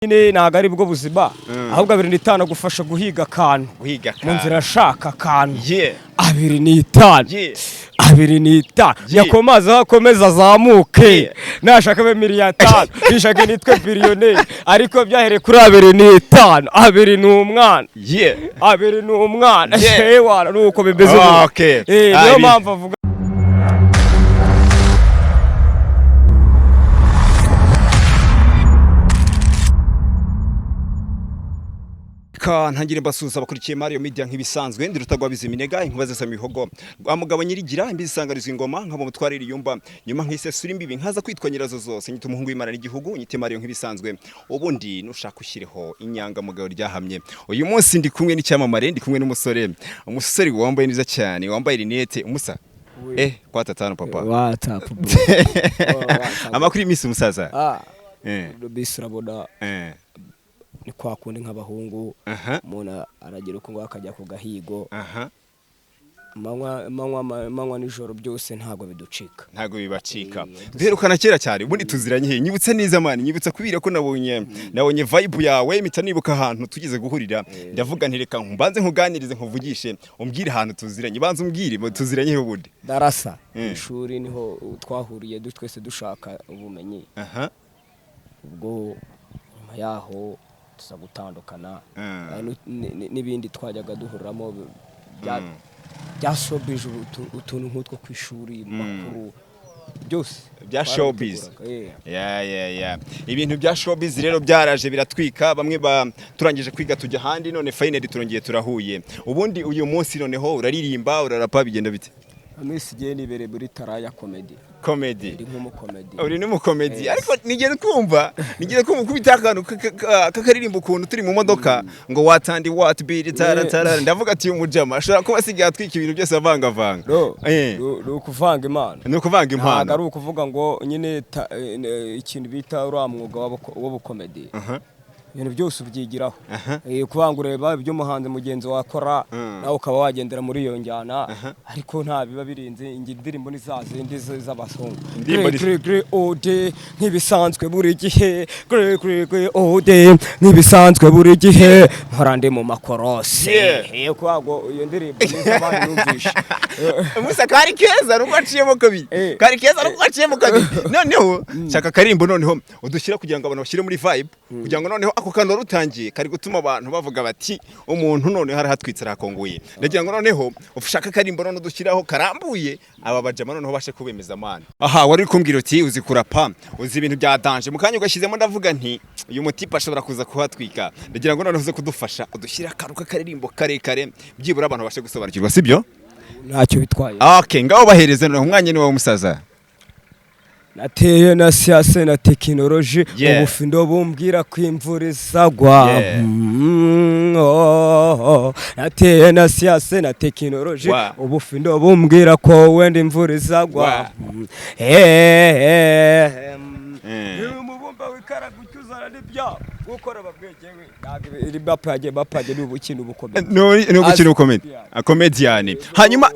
Nyine ntabwo ari bwo buzima, ahubwo 25 agufasha guhiga akantu Guhiga mu nzira, ashaka akantu. 25, 25. Yakomaze aho akomeza azamuke. Nashaka abe miliyari 5, nishake nitwe biliyoneri, ariko byahereye kuri 25. Abiri ni umwana. Abiri ni umwana. Ewana, nuko bimeze ubu. Niyo mpamvu avuga. Ka ntangire mbasuhuza abakurikiye Mario Media nk'ibisanzwe. Ndi Rutagwabiza iminega, inkuba zesa mihogo, rwa mugabo nyirigira imbizi isangarizwa ingoma, nkaba mutwarira iyumba nyuma nkisesura imbibi, nkaza kwitwa nyirazo zose, nyita umuhungu w'Imana n'igihugu, nyite Mario nk'ibisanzwe. Ubundi nushaka ushyireho inyangamugayo ryahamye. Uyu munsi ndi kumwe n'icyamamare, ndi kumwe n'umusore, umusore wambaye neza cyane, wambaye rinete, umusa kwa tatanu papa. What's up, bro? Amakuru y'iminsi, umusaza? Ah, bisi urabona ni kwa kundi nk'abahungu, umuntu aragira uko ngo akajya ku gahigo. Manywa manywa manywa nijoro byose ntabwo biducika. Ntabwo bibacika. Duherukana kera cyane. Ubundi tuziranye he? Nyibutsa neza, man, nyibutsa, kubera ko nabonye vibe yawe mpita nibuka ahantu tugeze guhurira. Ndavuga nti reka mbanze nkuganirize, nkuvugishe, umbwire ahantu tuziranye. Banze umbwire ngo tuziranye he ubundi? Darasa, ishuri niho twahuriye, twese dushaka ubumenyi. Ubwo nyuma yaho tuza gutandukana. N'ibindi twajyaga duhuriramo bya showbiz, utuntu nk'utwo ku ishuri, mu makuru, byose Bya showbiz. twarabiteguraga. Ya, ibintu bya showbiz rero byaraje biratwika bamwe ba turangije kwiga tujya ahandi, none finally turongeye turahuye. Ubundi uyu munsi noneho uraririmba, urarapa, bigenda bite? Miss igihe nibereye muri taraya comedy. Comedy. Ndi nk'umukomedi. Uri n'umukomedi, ariko nigeze kumva ukubita akantu k'akaririmbo ukuntu turi mu modoka ngo watandi what biri tara tara. Ndavuga ati uyu mujama ashobora kuba asigaye atwika ibintu byose avangavanga. No, ni ukuvanga impano. Ni ukuvanga Ntabwo impano. ari ukuvuga ngo nyine ikintu bita uriya mwuga w'ubukomedi, ibintu byose ubyigiraho. Kuvuga ngo ureba ibyo umuhanzi mugenzi wakora, nawe ukaba wagendera muri iyo njyana, ariko nta biba birenze. Indirimbo ni za zindi z'abazungu. Indirimbo Gre, gre, gre, ode nk'ibisanzwe buri gihe, gre, gre, gre, ode nk'ibisanzwe buri gihe, mpora ndi mu makorosi. Kuvuga ngo iyo ndirimbo ni iz'abandi numvishe. Musa, kari keza nuko waciyemo kabiri. Kari keza nuko waciyemo kabiri. Noneho shaka akarimbo noneho udushyira kugira ngo abantu bashyire muri vibe, kugira ngo noneho ako kantu wari utangiye kari gutuma abantu bavuga bati umuntu noneho arahatwitse, arakongoye. Ndagira ngo noneho ushaka akarimbo noneho udushyiraho karambuye, aba bajama noneho bashe kubemeza amana. Aha wari uri kumbwira uti uzi kurapa, uzi ibintu bya danger, mu kanya ugashyizemo, ndavuga nti uyu mutipe ashobora kuza kuhatwika. Ndagira ngo noneho uze kudufasha udushyire akantu k'akaririmbo karekare, byibura abantu bashe gusobanukirwa, sibyo? Ntacyo bitwaye. Okay, ngaho bahereze noneho, umwanya ni wawe, umusaza. Nateye na siyanse na tekinoloji. Ubufindo bumbwira ko imvura izagwa. Oh. Nateye na siyanse na tekinoloji. Ubufindo bumbwira ko wenda imvura izagwa. Umubumbe wikaraga ucyuzana n'ibyago gukora babwegewe, ntabwo iri bapage bapage ni ubukina ubukomedi. Ni ugukina ukomedi. As- Comedian. Hanyuma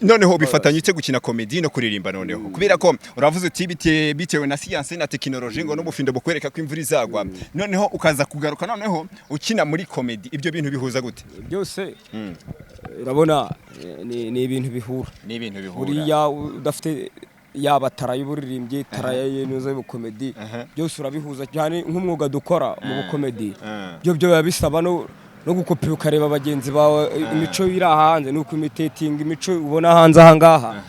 noneho bifatanya ute gukina comedy no kuririmba noneho? Kubera ko uravuze uti bitewe na siyanse na tekinoloji, ngo n'ubufindo bukwereka ko imvura izagwa, noneho ukaza kugaruka noneho ukina muri comedy, ibyo bintu bihuza gute? Byose urabona ni ibintu bihura. Ni ibintu bihura. Buriya udafite yaba tara y'uburirimbyi, tara y'inoza y'ubukomedi, byose urabihuza cyane nk'umwuga dukora mu bukomedi. Byo biba bisaba no gukopera, ukareba bagenzi bawe imico iri hanze, ni ukumitetinga imico ubona hanze aha ngaha.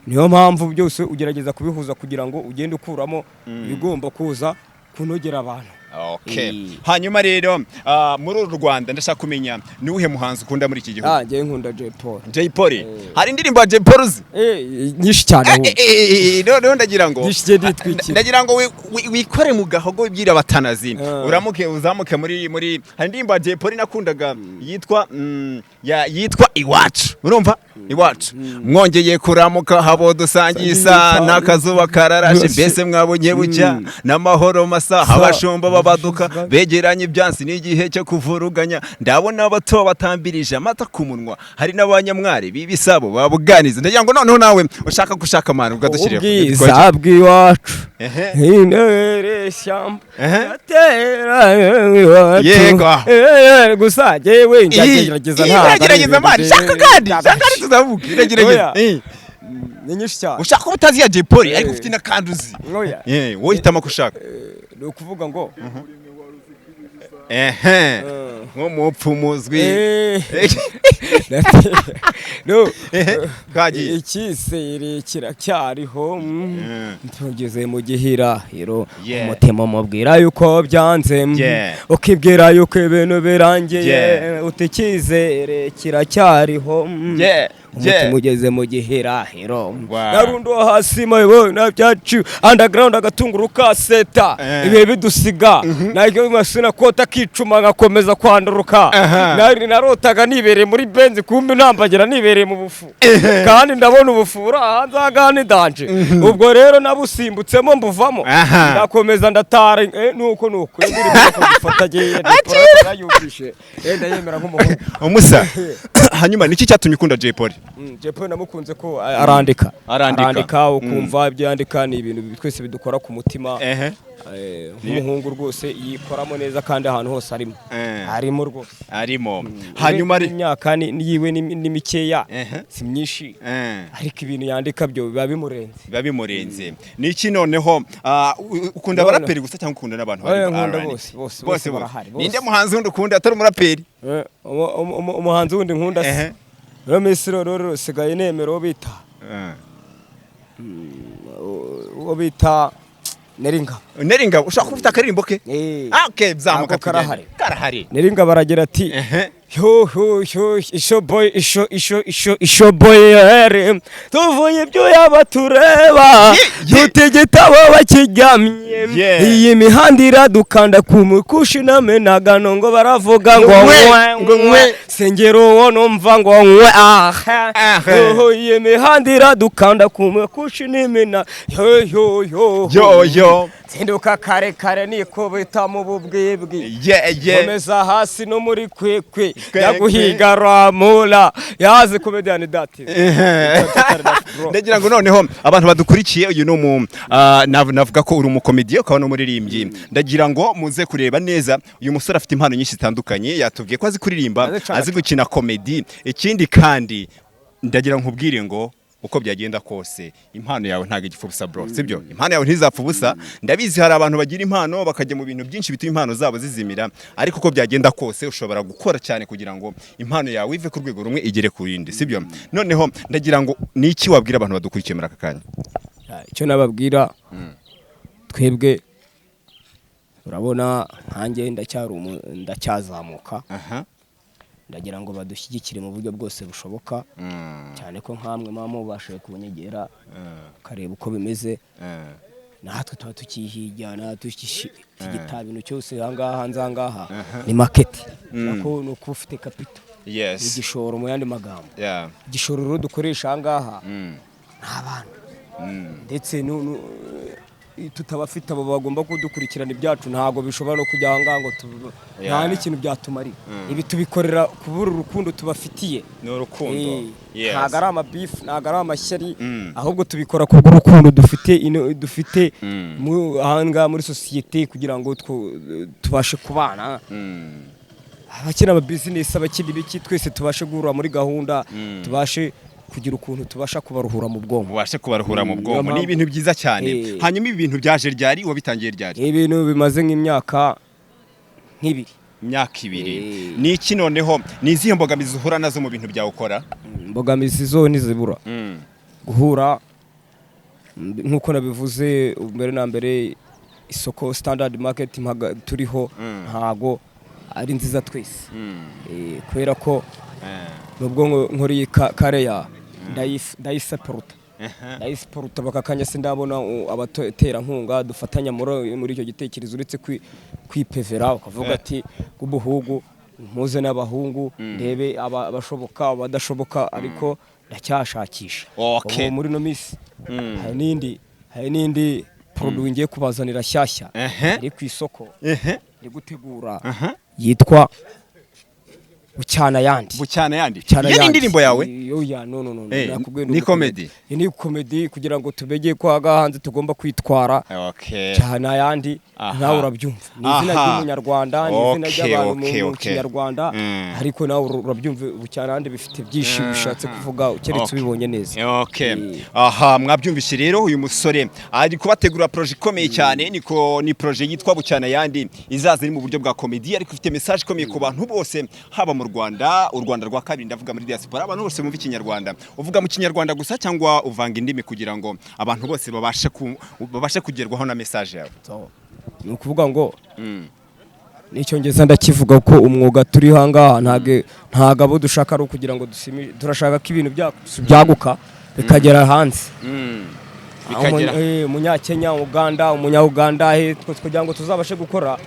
Niyo mpamvu byose ugerageza kubihuza kugira ngo ugende ukuramo ibigomba kuza kunogera abantu. Hanyuma rero muri uru Rwanda ndashaka kumenya ni uwuhe muhanzi ukunda muri iki gihugu? Ah, njyewe nkunda Jay Paul. Jay Polly. Hari indirimbo ya Jay Polly uzi? Nyinshi cyane ahubwo. Noneho ndagira ngo Nyinshi cyane nditwikira. Ndagira ngo wikore mu gahogo wibwira abatanazi, uramuke uzamuke muri hari indirimbo ya Jay Polly nakundaga yitwa yitwa Iwacu. Urumva Iwacu, mwongeye kuramuka habo dusangiye isa n'akazuba kararashe, mbese mwabonye bucya n'amahoro masa, abashumba N'ababaduka begeranye ibyansi n'igihe cyo kuvuruganya. Ndabona abato batambirije amata ku munwa, hari n'abanyamwari b'ibisabo babuganiza. Ndagira ngo noneho nawe ushaka gushaka amana ukadushyirira. Ubwiza bw'iwacu, intore shyamba yatera iwacu. Yego. Gusa jyewe ndagerageza, ntabwo ari Iragerageza ibintu mani, shaka kandi shaka kandi tuzamuke, iragerageza. Oya. Ni nyinshi cyane. Ushaka kuba utazi ya Jay Polly, ariko ufite n'akandi uzi. Oya. Wowe hitamo ko ushaka. Ni ukuvuga ngo Ehe, nk'umupfumu uzwi. No. Twagiye. Icyizere kiracyariho, tugeze mu gihirahiro, umutima umubwira yuko byanze, ukibwira yuko ibintu birangiye, uti icyizere kiracyariho, umutima ugeze mu gihirahiro. Narundo hasi mayibona byacu underground, agatunguru kaseta, ibihe bidusiga naryo masina kota kicuma ngakomeza kwanduruka. Nari narotaga nibereye muri Benz, kumbe ntambagira nibereye mu bufu, kandi ndabona ubufu buri hanze aha ngaha ni danger. Ubwo rero nabusimbutsemo mbuvamo, ndakomeza ndatara, nuko nuko indirimbo gufata agiye yumvishe, ndayemera nk'umuhungu. Umusa, hanyuma niki cyatumye ukunda Jay Polly? Jay Polly namukunze ko arandika. Arandika. Arandika ukumva ibyo yandika ni ibintu twese bidukora ku mutima. Nk'umuhungu rwose yikoramo neza, kandi ahantu hose arimo, arimo rwose. Arimo. Hanyuma ari Imyaka yiwe ni mikeya, si myinshi, ariko ibintu yandika byo biba bimurenze. Biba bimurenze. Niki noneho, ukunda abaraperi gusa cyangwa ukunda n'abantu bari Oya, nkunda R&B? bose, bose, bose barahari, bose. Ninde muhanzi wundi ukunda atari umuraperi? Umuhanzi wundi nkunda se, rero minsi rero sigaye nemera uwo bita uwo bita Neringabo. Neringabo, ushaka kuba ufite akaririmbo ke? Ah, okay, zamuka. Ako karahari. Tugende. Karahari. Neringabo aragira ati: "Yo yo yo, isho boy, isho isho isho isho boy, here tuvuye ibyuya batureba, tutigitabo bakiryamye, iyi mihanda iradukanda ku mukushi namenagano ngo baravuga ngo Ngo nkwe ngo nkwe. Sengero uwo numva ngo nkwe aha. Aha. Yo, iyi mihanda iradukanda ku mukushi n'imena, yo yo yo." Yo yo. Zinduka kare kare nikubita mu bubwibwi, komeza hasi no muri kwekwe, Kwe, yaguhiga ramura yazi comedian dati. Ndagira ngo noneho abantu badukurikiye, uyu ni umu navuga ko uri umukomediye ukaba n'umuririmbyi. Ndagira ngo muze kureba neza, uyu musore afite impano nyinshi zitandukanye. Yatubwiye ko azi kuririmba, Azi canga. azi gukina komedi. Ikindi kandi ndagira ngo nkubwire ngo uko byagenda kose impano yawe ntabwo igipfa ubusa, bro, sibyo? Impano yawe ntizapfa ubusa. Ndabizi hari abantu bagira impano bakajya mu bintu byinshi bituma impano zabo zizimira, ariko uko byagenda kose ushobora gukora cyane kugira ngo impano yawe ive ku rwego rumwe igere ku rindi, sibyo? Noneho ndagira ngo ni iki wabwira abantu badukurikiye muri aka kanya? Icyo nababwira, twebwe urabona nkanjye ndacyari ndacyazamuka. Ndagira ngo badushyigikire mu buryo bwose bushoboka, cyane ko nkamwe muba mubashije kunyegera ukareba uko bimeze. Natwe tuba tukihijyana tugita ibintu cyose ahangaha hanze ahangaha ni market, nako ni ukuba ufite capital, igishoro mu yandi magambo. Igishoro rero dukoresha ahangaha ni abantu, ndetse tutabafite abo bagomba kudukurikirana ibyacu, ntabwo bishobora no kujya ahangaha ngo nta n'ikintu byatumarira. Ibi tubikorera kubura urukundo tubafitiye. Ni urukundo. Ntabwo ari amabifu, ntabwo ari amashyari, ahubwo tubikora kubw'urukundo dufite dufite ahangaha muri sosiyete, kugira ngo tubashe kubana, abakina amabizinesi, abakina ibiki, twese tubashe guhura muri gahunda, tubashe kugira ukuntu tubasha kubaruhura mu bwonko. Mubashe kubaruhura mu Niyo bwonko, ni mpamvu. ibintu byiza cyane. Hanyuma ibi bintu byaje ryari? Wabitangiye ryari? Ibintu bimaze nk'imyaka nk'ibiri. Imyaka 2. Ni iki noneho, ni izihe mbogamizi uhura nazo mu bintu byawe ukora? Imbogamizi zo ntizibura guhura, nk'uko nabivuze mbere na mbere, isoko standard market turiho ntago ari nziza twese. Kubera ko nubwo nkoriye kareya ndayisapota, ndayisiporuta bakakanya, sindabona abaterankunga dufatanya muri icyo gitekerezo, uretse kwipevera ukavuga ati bw'ubuhugu mpuze n'abahungu ndebe abashoboka, abadashoboka, ariko ndacyashakisha. Ubu muri ino minsi hari n'indi produit ngiye kubazanira shyashya iri ku isoko, iri gutegura, yitwa Bucyana Yandi. Bucyana Yandi. Bucyana Iyo ni Yandi. indirimbo yawe? Oya, no, no, no, no. Nakubwiye Ni comedy? Iyi ni comedy kugira ngo tumenye ko aha hanze tugomba kwitwara. Cyane ayandi. Nawe urabyumva, ni izina ry'umunyarwanda, ni izina ry'abantu mu mu kinyarwanda. Ariko nawe urabyumva, Bucyana Ayandi bifite byinshi bishatse kuvuga, keretse ubibonye neza. Aha mwabyumvise rero, uyu musore ari kubategura projet ikomeye cyane, niko ni projet yitwa Bucyana Yandi, izaza iri mu buryo bwa comedy ariko ifite message ikomeye ku bantu bose, haba mu Rwanda, u Rwanda rwa kabiri, ndavuga muri diaspora, abantu bose bumva ikinyarwanda. Uvuga mu kinyarwanda gusa cyangwa uvanga indimi kugira ngo abantu bose babashe kugerwaho na message yawe? Ni ukuvuga ngo n'icyongereza ndakivuga, ko umwuga turi hangaha ntabwo abo dushaka ari ukugira ngo dusimi, turashaka ko ibintu byacu byaguka bikagera hanze. Bikagera Umunyakenya, Uganda, umunya-Uganda, he, kugira ngo tuzabashe gukora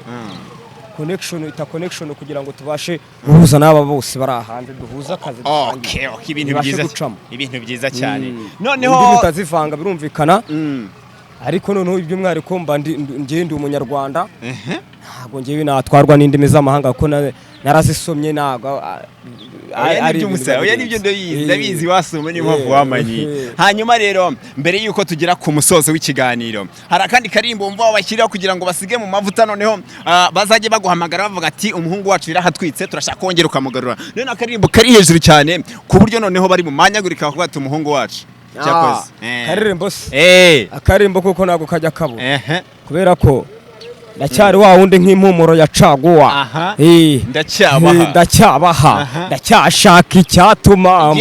connection ita connection, kugira ngo tubashe guhuza n'aba bose bari hanze, duhuze akazi dusangiye. Okay, ibintu Bibashe byiza gucamo. Ibintu byiza cyane. Noneho Noneho utazivanga birumvikana, ariko noneho iby'umwihariko mba njye ndi umunyarwanda. Ntabwo ngewe natwarwa n'indimi z'amahanga kuko narazisomye, ntabwo Oya, ari nibyo ibintu musa, oya, nibyo biba. Ndabizi. Ndabizi, wasoma, niyo mpamvu wamanye. Hanyuma rero, mbere yuko tugera ku musozo w'ikiganiro, hari akandi karimbo wumva wabashyiriraho kugira ngo basige mu mavuta, noneho bazajye baguhamagara bavuga ati: "Umuhungu wacu yarahatwitse, turashaka kongera ukamugarura"? Noneho akaririmbo kari hejuru cyane ku buryo noneho bari mu manyagurika bakavuga ati: "Umuhungu wacu cyakoze." Karirimbo se? Eh. Akaririmbo kuko ntabwo kajya kabura, kubera ko ndacyari wa wundi nk'impumuro ya caguwa. Ndacyabaha. Ndacyabaha. Ndacyashaka icyatuma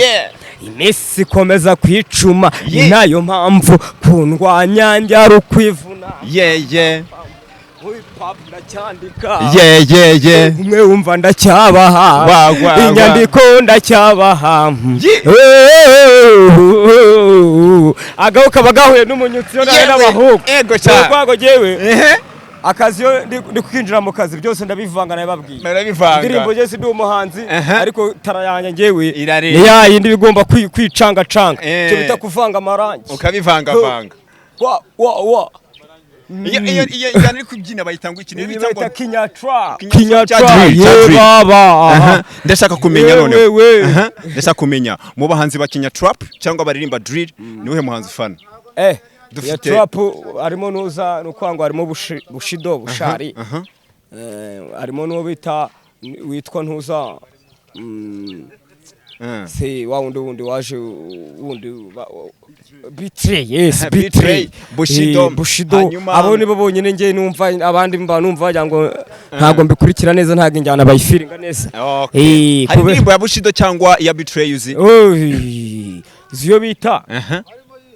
iminsi ikomeza kwicuma. Ni nayo mpamvu kundwanya njya ukwivuna. Hip hop ndacyandika. Umwe wumva ndacyabaha. Wa, wa, wa. Inyandiko ndacyabaha. Agaho kaba gahuye n'umunyutsi yo nawe n'abahungu. Ego cyane. Urwango jewe akazi, iyo ndi kwinjira mu kazi byose ndabivanga, nabibabwiye. Barabivanga. Indirimbo njye ndi umuhanzi, ariko tara yanjye njyewe Irarenze. ni ya yindi bigomba kwicangacanga, icyo bita kuvanga amarangi. Ukabivangavanga. Wa wa wa. Iyo injyana iri kubyina bayita ngo iki? Niyo Niyo bita ngo bita kinyatra. Kinyatra. Kinyatra. Cya drill, Ye cya drill. baba. Ndashaka kumenya Yewe, noneho. we. Ndashaka kumenya mu bahanzi ba kinya trap cyangwa baririmba drill, niwe muhanzi ufana? Ya trap harimo nuza, nukuvuga ngo harimo Bushido, Bushari. Harimo n'uwo bita, witwa ntuza, se wa wundi waje wundi B-Threy, yes. B-Threy, B-Threy. Bushido, Bushido. Abo nibo bonyine ngiye numva, abandi mba numva wagira ngo ntabwo mbikurikira neza, ntabwo injyana bayifiringa neza. Hari indirimbo ya Bushido cyangwa iya B-Threy uzi? Oy, izi yo bita,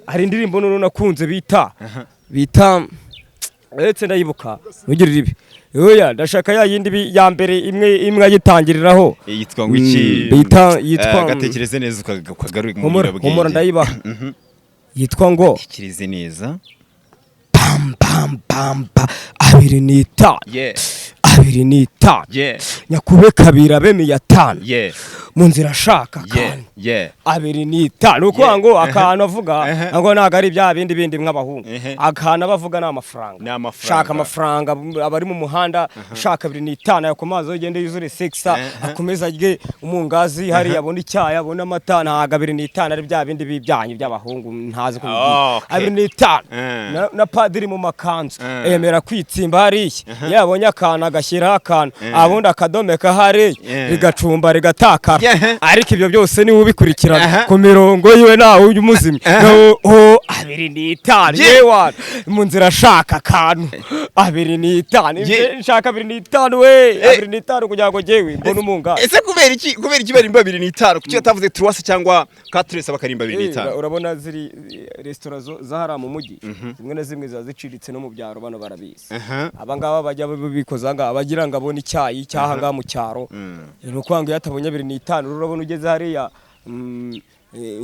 hari indirimbo noneho nakunze bita uretse ndayibuka, ntugirire ibi, oya, ndashaka ya yindi ya mbere, imwe imwe ayitangiriraho. Yitwa ngo iki? Yitwa Gatekereze neza ukagarure mu Humura, buryo. humura, ndayibaha, yitwa ngo Tekereze neza. Pam pam pam pa 25, 25, nyakube kabiri abe 500, mu nzira ashaka akantu, 25. Ni ukuvuga ngo akantu avuga ngo ntabwo ari bya bindi bindi mw'abahungu. Akantu aba avuga ni amafaranga. Ni amafaranga. Shaka amafaranga, abari mu muhanda, shaka 25 ayo ku mazi, agende yuzure sekisa, akomeze arye umungazi hariya, abone icyayi, abone amata. Ntabwo 25 ari bya bindi b'ibyanyu by'abahungu, ntazi ko 25. Na padiri mu makanzu yemera kwitsimba hariya, iyo yabonye akantu agashyiraho akantu, abundi akadomeka hariya, rigacumba rigatakara. Ariko ibyo byose niwe ubikurikirana ku mirongo yiwe, ntawe ujya umuzimya. No, 25, yewe, mu nzira ashaka akantu, 25. Nshaka 25 we, 25 kugira ngo jyewe mbone umungazi. Ese kubera iki barimba 25? Kuki batavuze trois cyangwa quatre, bakarimba 25? Urabona ziri resitora zahara mu mujyi, zimwe na zimwe ziba ziciriritse, no mu byaro bano barabizi. Aba ngaba bajya babikoza ngaha bagira ngo abone icyayi cy'aha ngaha mu cyaro. Ni ukuvuga ngo iyo atabonye 25, urabona ugeze hariya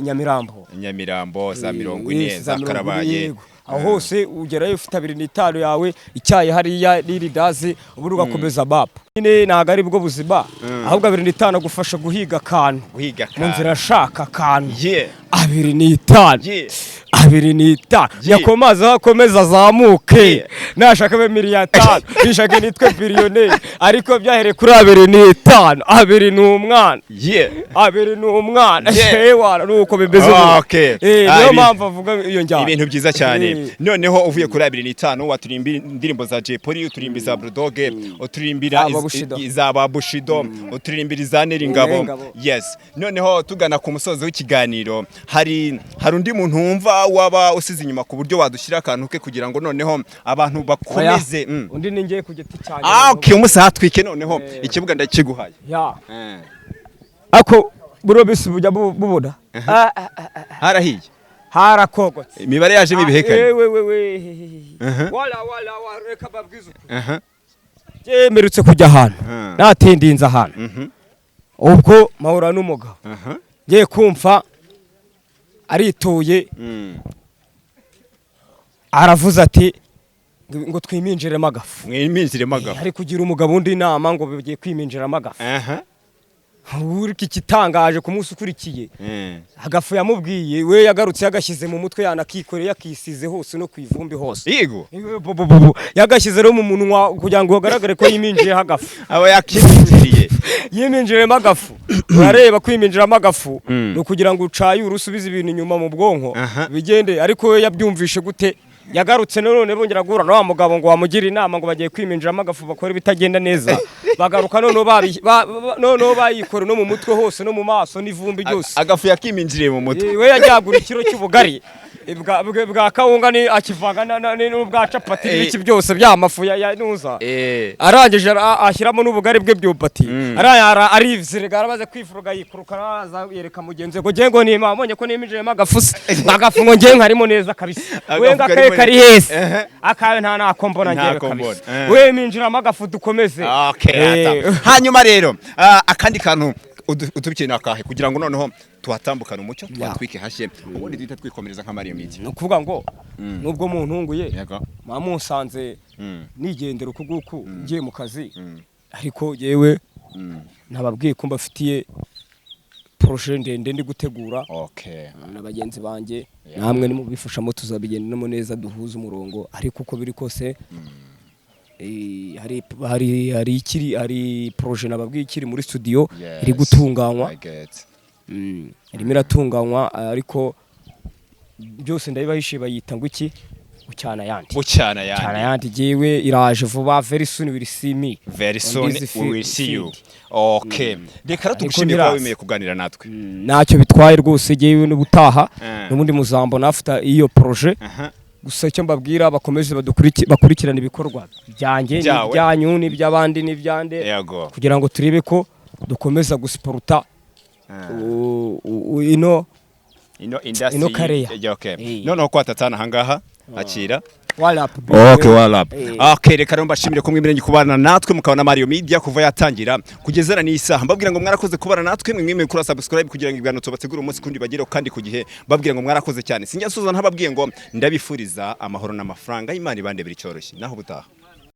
Nyamirambo. Nyamirambo za 40, Yes, za 40, Karabaye. Yego. Aho hose ugerayo ufite 25 yawe, icyayi hariya n'iridazi, ubundi ugakomeza bapu nyine. Ntabwo ari bwo buzima, ahubwo 25 agufasha guhiga akantu Guhiga mu nzira ashaka akantu. 2.5. 2.5. Yakomaze aho akomeza azamuke. Nashaka abe 5 miliyari, nishake nitwe biliyoneri, ariko byahereye kuri 2.5. Abiri ni umwana. Abiri ni umwana. Ewana, nuko bimeze ubu. Niyo mpamvu avuga iyo njyana. Ibintu byiza cyane. Noneho uvuye kuri 2.5, waturimba indirimbo za Jay Polly, uturimba iza Bulldog, uturirimbira Aba Bushido. Iza ba Bushido, uturirimbira iza Neri Ngabo. Ngabo. Yes, noneho tugana ku musozo w'ikiganiro, hari undi muntu wumva waba usize inyuma ku buryo wadushyira akantu ke kugira ngo noneho abantu bakomeze? Oya, undi ni ngiye ku giti cyanjye. Ah, okay, umusa hatwike noneho. Ikibuga ndakiguhaye. Ya. Ako buro bisi bujya bubona. Ah, ah, ah, ah. Harahiye. Harakogotse. Imibare yajemo ibihekane. Wewe wewe. Wala wala wala, reka babwize ukuri. Jemerutse kujya ahantu. Natindinze ahantu. Ubwo mpahura n'umugabo. Ngiye kumva arituye, aravuze ati ngo twiminjiremo agafu. Mwiminjiremo agafu. Ari kugira umugabo undi inama ngo bigiye kwiminjiramo agafu. Uriko ikitangaje, ku munsi ukurikiye, agafu yamubwiye we yagarutse yagashyize mu mutwe, yanakikoreye, yakisize hose no ku ivumbi hose. Bu- bu- bu- bu. Yagashyize no mu munwa kugira ngo hagaragare ko yiminjiyeho agafu. Aba yakiminjiriye. Yiminjiremo agafu. Urareba, kwiminjiramo agafu ni ukugira ngo ucayure, usubize ibintu inyuma mu bwonko, bigende. Ariko we yabyumvishe gute? Yagarutse none bongera guhura na wa mugabo ngo wamugira inama ngo bagiye kwiminjiramo agafu, bakora ibitagenda neza, bagaruka noneho noneho bayikora no mu mutwe hose no mu maso n'ivumbi ryose. Agafu yakiminjiriye mu mutwe. We yajyagura ikiro cy'ubugari bwa kawunga ni akivanga n'ubwa capati n'ibiki byose by'amafu ya nuza. Arangije ashyiramo n'ubugari bwe byumbati, arivzirega, aramaze kwifuruga, yikuruka, araza yereka mugenzi we ngo ngiye ngo nima abonye ko niminjiyemo agafu se, agafu ngo ngiye nkarimo neza kabisa. We Agafu ngo akaye karimo kari neza. hese, akawe nta nako mbona ngewe Ntako kabisa. mbona. We minjiramo agafu dukomeze. Okay, ata. Hanyuma rero akandi kantu utubikiye ni akahe kugira ngo noneho tuhatambukane umucyo, twatwike hashye, ubundi duhita twikomereza nka Mario Media? Ni ukuvuga ngo nubwo muntunguye, muba munsanze nigendera uku nguku ngiye mu kazi, ariko yewe nababwiye ko mbafitiye projet ndende ndi gutegura na bagenzi banjye. Namwe nimubifashamo tuzabigendamo neza, duhuze umurongo. Ariko uko biri kose, hari ikiri, hari projet nababwiye ikiri muri studio, iri gutunganywa. I get. Irimo iratunganywa, ariko byose ndabibahishiye. Bayita ngo iki? Bucyana yandi. Bucyana Cyana yandi. Yandi jewe iraje vuba. Very soon will see me Very on soon this we will see you. field. Okay, reka rero Ariko tugushimire kuba ntiraza. wemeye kuganira natwe. Ntacyo bitwaye rwose, jewe n'ubutaha n'ubundi muzambona after iyo projet. Gusa icyo mbabwira, bakomeze bakurikirane ibikorwa byanjye Byawe. n'ibyanyu n'iby'abandi n'ibyande, kugira ngo turebe ko dukomeza gusiporuta ino Ino industry. Ino career. Yeah, okay. Eh. Noneho kwatatana ahangaha, akira. What up? Okay, what up? Eh. Okay, reka rero mbashimire ko mwemeranye kubana natwe, mukabona Mario Media kuva yatangira kugeza na n'isaha. Mbabwira ngo mwarakoze kubana natwe, mwe mwemeye kuri subscribe kugira ngo ibiganiro tubategure umunsi kundi bagereho kandi ku gihe. Mbabwira ngo mwarakoze cyane. Sinjya nsoza ntababwiye ngo ndabifuriza amahoro n'amafaranga, Imana ibande biri cyoroshye. Naho ubutaha.